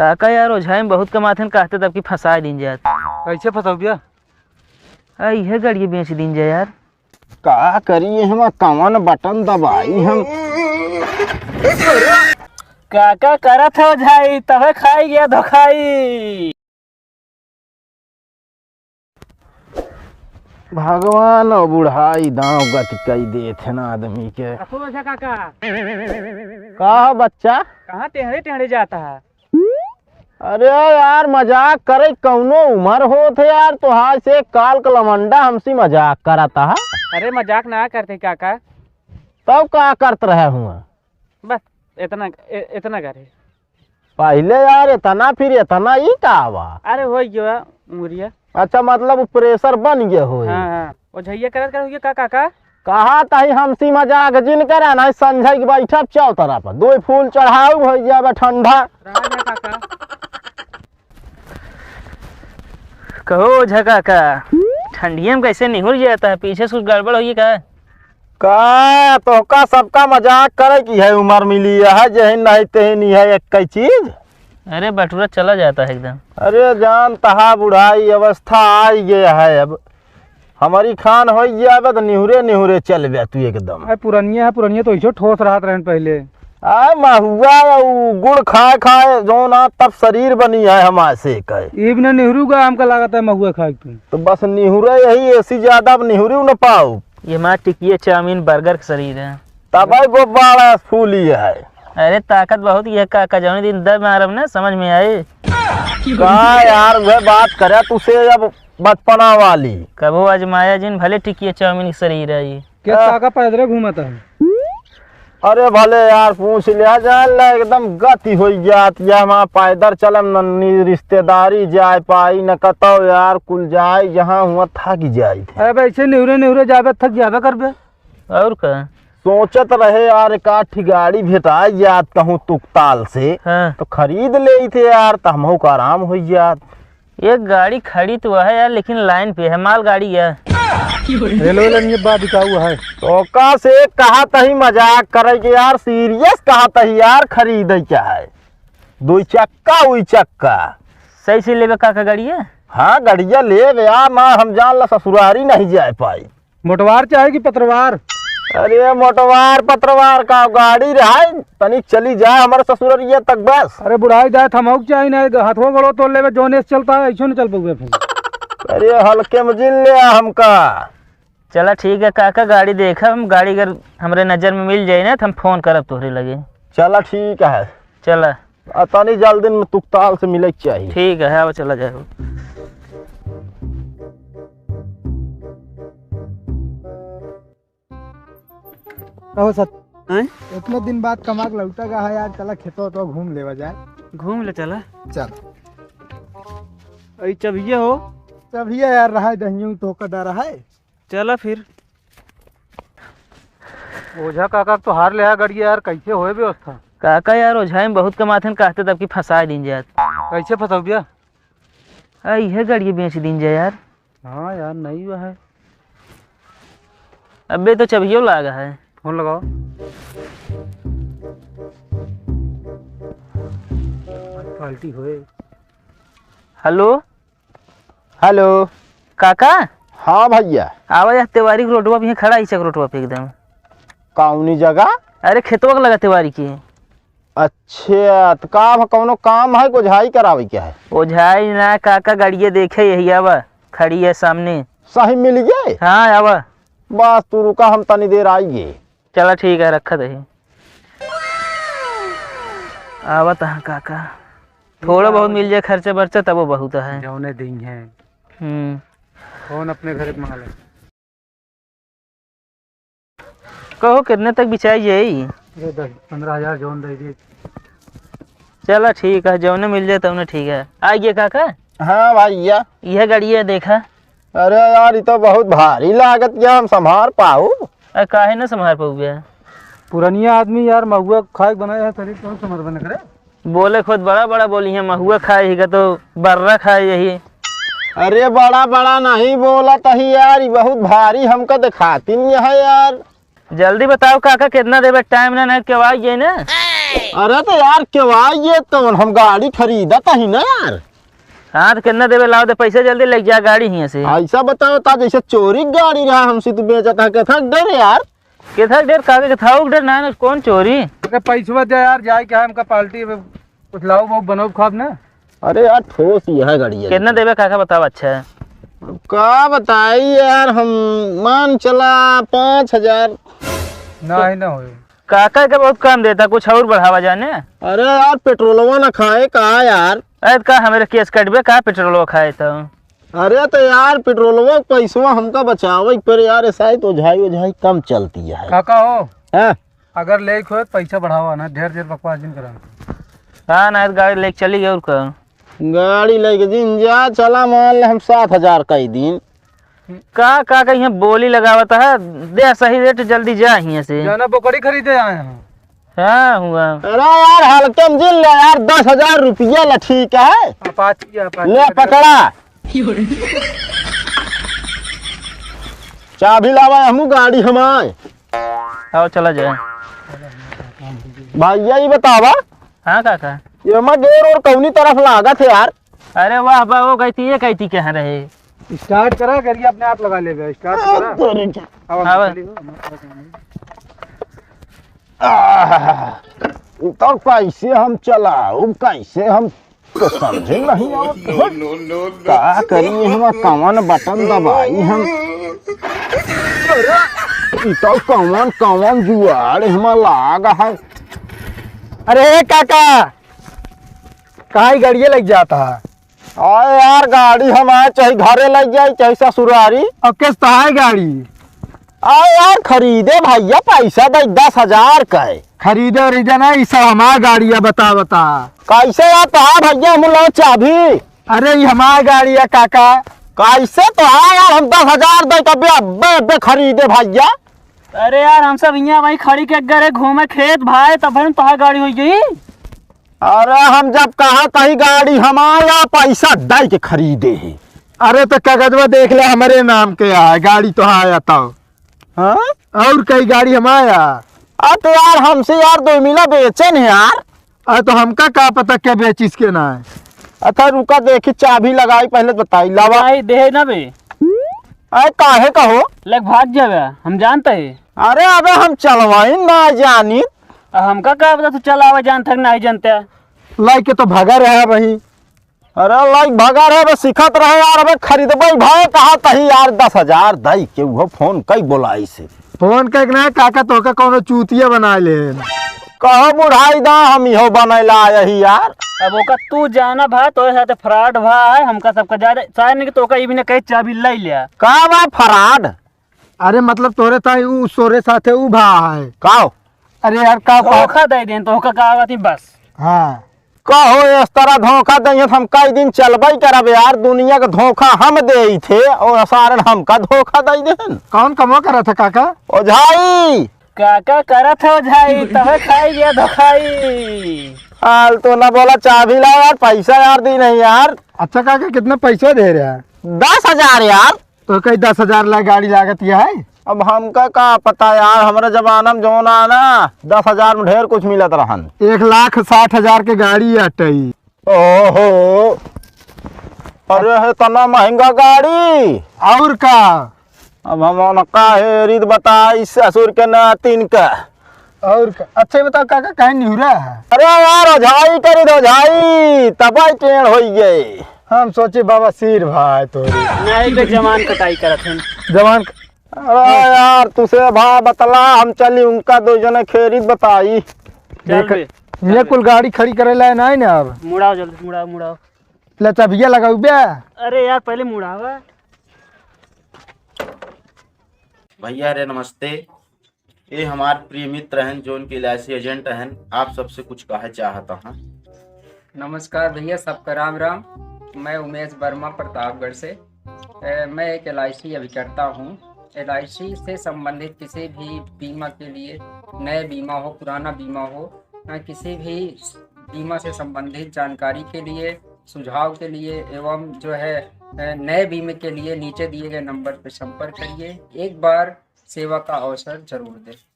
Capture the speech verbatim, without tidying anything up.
काका यार, ओझाई में बहुत कमाथन, कहते तब कि फंसाए दीन जात। कैसे फंसौबिया? आ, इहे गड़िया बेच दीन जाए यार। का करी, एहमा कवन बटन दबाई हम? काका करत हो झाई, तबे खाई गया धोखाई। भगवान और बुढ़ाई दांव गति कई देत है ना आदमी के। अखो ओझा काका। का हो बच्चा? कहाँ टेढ़े टेढ़े जाता है? अरे यार, मजाक करे, कौनो उम्र होत है यार, तोहार से काल का लवंडा हमसे मजाक करत है। अरे मजाक ना करते काका। तब का करत रहे हुआ? बस इतना, इ-, इतना करे। पहले यार इतना, फिर इतना, ई का बा? अरे हो गया उमरिया। अच्छा, मतलब वो pressure बन गया हो? हाँ, हाँ। ओझैया करत करत हुए का काका? कहा तही हमसी मजाक जिन करे, नहीं संझै के बैठब चौतरा पर, दो फूल चढ़ाऊ हो जाबे ठंडा। रहा जा काका। कहो ओझा काका, ठंडिया में कैसे निहुर जाता है? पीछे से कुछ गड़बड़ होई का? का तोहका सबका मजाक करे की है, उम्र मिली है, जहिन नहीं तहिन ही है एक कई चीज। अरे बटुरा चला जाता है एकदम। अरे जान तहा बुढ़ाई अवस्था आई गया है, अब हमारी खान हो गया, अब तो निहुरे निहुरे चलबे तू एकदम। अरे पुरनिया है, पुरनिया तो ऐसे ठोस रहत रहन पहले। आ महुआ उ गुड़ खाए खाए जौन आ तब शरीर बनी है हमारे से कहे। इब न निहरू का हमका लागत है महुआ खाए तू। तो बस निहुरे यही, ऐसी ज्यादा अब निहुरी न पाओ। ये हमारा टिकिया चाउमीन बर्गर का शरीर है। तब गुब्बारा फूली है। अरे ताकत बहुत ही है काका, जौन दिन दर मारब ना समझ में आए। का यार वह बात करे तुसे अब बचपना वाली। कबो आजमाया जिन भले टिकिया चाउमीन का शरीर है ये। के आ। काका पैदरे घूमत है? अरे भले यार, पूछ लिया जान ला, एकदम गति होई जात या। हमार पैदर चलम न, न रिश्तेदारी जाए पाई, न कतौ यार, कुल जाए जहाँ हुआ थक जाई थे। अरे भाई, ऐसे निहुरे निहुरे जाबे, थक जाबे करबे। और का? सोचत रहे यार, एक आठ गाड़ी भेटाई जात कहूँ तुकताल से, हाँ। तो खरीद लेई थे यार, तो हमहू का आराम होई जात। एक गाड़ी खड़ी तो है यार, लेकिन लाइन पे है, मालगाड़ी है। रेलवे लाइन ये बात बिकाऊ है। तो का से कहा तही मजाक करे के यार, सीरियस कहा तही यार, खरीदे क्या है? दुई चक्का, उई चक्का। सही से लेबे काका गाड़िया? हाँ, गाड़िया लेबे यार, माँ हम जान ला ससुरारी नहीं जाए पाई। मोटवार चाहे कि पतरवार? अरे मोटवार पतरवार का गाड़ी रहे, तनी चली जाए हमारे ससुररिया तक बस। अरे बुढ़ाई जाए थमौक चाही ना, हाथों गड़ो तोड़ लेबे, जोने से चलता है ऐसो न चल पउबे फिर। अरे हल्के में जिन ले हमका। चला ठीक है काका, गाड़ी देखा हम, गाड़ी अगर हमरे नजर में मिल जाए ना तो हम फोन करब तोहरे लगे। चला ठीक है। चला। आ तनी जल्दी में तुकताल से मिले के चाही। ठीक है, हाँ, चला जाए। कहो सत-, हैं? इतने दिन बाद कमा के लौटा गा है यार, चला खेतो तो घूम लेवा जाए। घूम ले चला। चल। अई चबिये हो? चबिये यार, रहा दहियों तो का डर है। चला फिर। ओझा काका तो हार ले आ गड़िया यार, कैसे होए व्यवस्था? काका यार, ओझाई में बहुत कमाथन, कहते तब कि फंसाए दीन जात। कैसे फंसौबिया? आ, इहे गड़िया बेच दीन जाए यार। हाँ यार, नहीं हुआ है। अबे तो चबियो लागा है। फोन लगाओ। पार्टी होए। हेलो। हेलो। काका। हाँ भैया। आवा जा, तेवारी के रोडवा पे ही खड़ा ही चक रोडवा पे एकदम। कौनी जगह? अरे खेतवा के लगा तेवारी के। अच्छा, तो का अब कौनो काम है, ओझाई करावे के है? ओझाई ना काका, गाड़िया देखे यही आवा, खड़ी है सामने। सही मिल गए? हाँ, आवा। बस तू रुका, हम तनी देर आई गए। चला ठीक है, रखत है। आवत है काका, थोड़ा बहुत मिल जाए खर्चा बर्चा, तब वो बहुत है। जौने दिन है। हम्म। कौन अपने घर के माल है? कहो, कितने तक बिचाई जाई? अरे, दस पन्द्रह हजार जौन दे दी। चला, ठीक है, जौने मिल जाए, तौने ठीक है। आ गया काका? हाँ, भैया। यह गाड़ी है, देखा। अरे यार, ये तो बहुत भारी लागत, क्या हम संभार पाऊ? अरे, काहे ना संभार पाऊ बे? पुरनिया आदमी यार, महुआ खाए के बनाए है, शरीर कौन संभार बने करे? बोले खुद बड़ा बड़ा बोली है, महुआ खाए ही का तो बर्रा खाए यही। अरे बड़ा बड़ा नहीं बोला तही यार, ये बहुत भारी हमका दिखाती नहीं है यार। जल्दी बताओ काका, कितना देबे टाइम ना, नहीं केवाई जाए ना। अरे तो यार, केवाई ये तो हम गाड़ी खरीदत ही ना यार। हाँ, तो कितना देबे? लाओ दे पैसा, जल्दी लेके जा गाड़ी हियाँ से। ऐसा बताओ ता, जैसे चोरी की गाड़ी रहा, हमसे तू बेचत है, कथा डर यार। कथा डर, काका, कथा डर ना, ना, कौन चोरी? अरे पैसवा दे यार, जाए क्या है हमका पार्टी में, कुछ लाओ, बहुत बनाओ खाब ना। अरे यार, ठोस ही है गाड़ी है। कितना देबे काका, बताओ। अच्छा, का बताई यार, हम मान चला पाँच हजार। ना ही ना होए। काका के बहुत कम देता, कुछ और बढ़ावा जाने। अरे यार, पेट्रोलवा ना खाए का यार? अरे का हमरे केस कटबे का पेट्रोलवा खाए तो? अरे तो यार, पेट्रोलवा के पैसवा हमका बचावे के पड़े यार, ऐसा ही तो ओझाई ओझाई कम चलती है। काका हो, हाँ? अगर लेके होए तो पैसा बढ़ावा ना, ढेर ढेर बकवास जिन करा। हाँ ना, गाड़ी लेके चली गई और का? गाड़ी लेके जिन जा, चला मान ले हम सात हजार कई दिन। का, का, का यहाँ बोली लगावत है? दे सही रेट, जल्दी जा हियाँ से। जाना बोकड़ी खरीदे आए हैं। हाँ, हुआ। अरे यार, हल्के में जिन ले यार, दस हजार रुपया ले, ठीक है? अपाची, अपाची। ले, पकड़ा। चाबी लावा, हमू गाड़ी हमाए। आओ, चला जाए। भैया, ये बतावा। हाँ, काका। ये मा गेर और कौनी तरफ लागत है यार? अरे वाह, बा, वो गई थी, ये गई थी, कहाँ रहे? स्टार्ट करा, गाड़ी अपने आप लगा लेबे। स्टार्ट करा। तोरे के। अब हम आवा। चली हो, हम चली हो। आह, तो कैसे हम चलाऊ, कैसे हम तो समझे नहीं आवत है। का करी, हमा कवन बटन दबाई हम? अरे, ई तो कवन, कवन जुआड़ हमा लाग है। अरे काका, काहे गाड़िए लग जाता है? अरे यार, गाड़ी हमारे चाहे घरे लग जाए, चाहे ससुरारी। अब किस तो है गाड़ी? अरे यार, खरीदे भैया, पैसा दे दस हजार का है। खरीदे उरीदे ना, ई सब हमार गाड़ी है, बता, बता। कैसे यार, तो है भैया, हम लोग चाबी। अरे, ई हमार गाड़ी है, काका। कैसे तो है यार, हम दस हजार दे, तबे अब्बे, अब्बे खरीदे भैया। अरे यार, हम सब हियाँ वही खड़ी के घरे घूमे खेत भाई, तब हम तोहार गाड़ी हो गई। अरे, हम जब कहा तही गाड़ी हमार, पैसा दे के खरीदे है। अरे, तो कागजवा देख ले, हमारे नाम के है, गाड़ी तो है, तब। हाँ? और कई गाड़ी हमार? आ तो यार, हमसे यार दो मिला बेचन है यार। अरे, तो हमका का पता क्या बेचिस के ना है? अच्छा, रुका, देखी, चाबी लगाई, पहले बताई, लावा। भाई, दे ना बे। अरे, काहे का हो? लग भाग जावे, हम जानते हैं। अरे, अबे हम चलवाई ना जानी। अब हमका का पता तू चलावे जानते कि नहीं जानते? लाई के तो भगा रहा वही। अरे, लाई भगा रहे, अबे सिखत रहे यार, अबे खरीदबे भाई, कहा तही यार, दस हजार दई के उहो फोन कई बोलाई से। फोन कई के ना, काका तोहका कौनो चूतिया बना ले। कहो बुढ़ाई दा, हम इहो बनैला आया ही यार। अब ओका तू जाना भा, तोरे साथे फ्रॉड भा है, हमका सबका ज्यादा सारे नहीं, तोका ई भी ना कहे चाबी ले लिया। का बा फ्रॉड? अरे मतलब तोरे ताई ऊ सोरे साथे ऊ भा है। का हो? अरे यार का बात? धोखा दे देन, तोहका का बात ही बस। हाँ। कहो, इस तरह धोखा दइहन, हम कई दिन चलबई करब यार, दुनिया के धोखा हम देई थे और सारन हमका धोखा दई देहन। कौन कमवा करत है काका? ओझाई। काका करत है ओझाई, तबे खाई गया धोखाई। हाल तो ना बोला, चाबी ला यार, पैसा यार दी नहीं यार। अच्छा काका, कितना पैसा दे रहा है? दस हजार यार। तो कई दस हजार ला गाड़ी लागत यह है? अब हमका का पता यार, हमरे जमाना में जौन आ ना, दस हजार में ढेर कुछ मिलत रहन। एक लाख साठ हजार के गाड़ी अटई। ओहो, अरे है तना महंगा गाड़ी। और का? अब हम उनका हेरित बताई ससुर के नातिन का। और का? अच्छा, ये बताओ काका, काहे निहुरा है? अरे यार, ओझाई करी दो, ओझाई, तबाई टेढ़ होई गए। हम सोचे बाबा सिर भाई तोरी। नहीं, बे जवान कटाई करत हन। जवान क-, अरे यार, तुसे भा बतला, हम चली उनका दो जने खेरित बताई। चल देख, बे, ये चल बे। कुल गाड़ी खड़ी करे लाए ना, ना अब। मुड़ाओ जल्दी, मुड़ाओ, मुड़ाओ। ले चाबिया लगाऊ बे। अरे यार, पहले मुड़ावा। भैया रे नमस्ते। ये हमार प्रिय मित्र हन, जोन के एल आई सी एजेंट हन, आप सबसे कुछ कहे चाहत हन। नमस्कार भैया, सबका राम राम। मैं उमेश वर्मा प्रतापगढ़ से। ए, मैं एक एल आई सी अभिकर्ता हूँ। एल आई सी से संबंधित किसी भी बीमा के लिए, नए बीमा हो, पुराना बीमा हो, अ, किसी भी बीमा से संबंधित जानकारी के लिए, सुझाव के लिए एवं जो है, अ, नए बीमे के लिए नीचे दिए गए नंबर पर संपर्क करिए। एक बार सेवा का अवसर जरूर दें।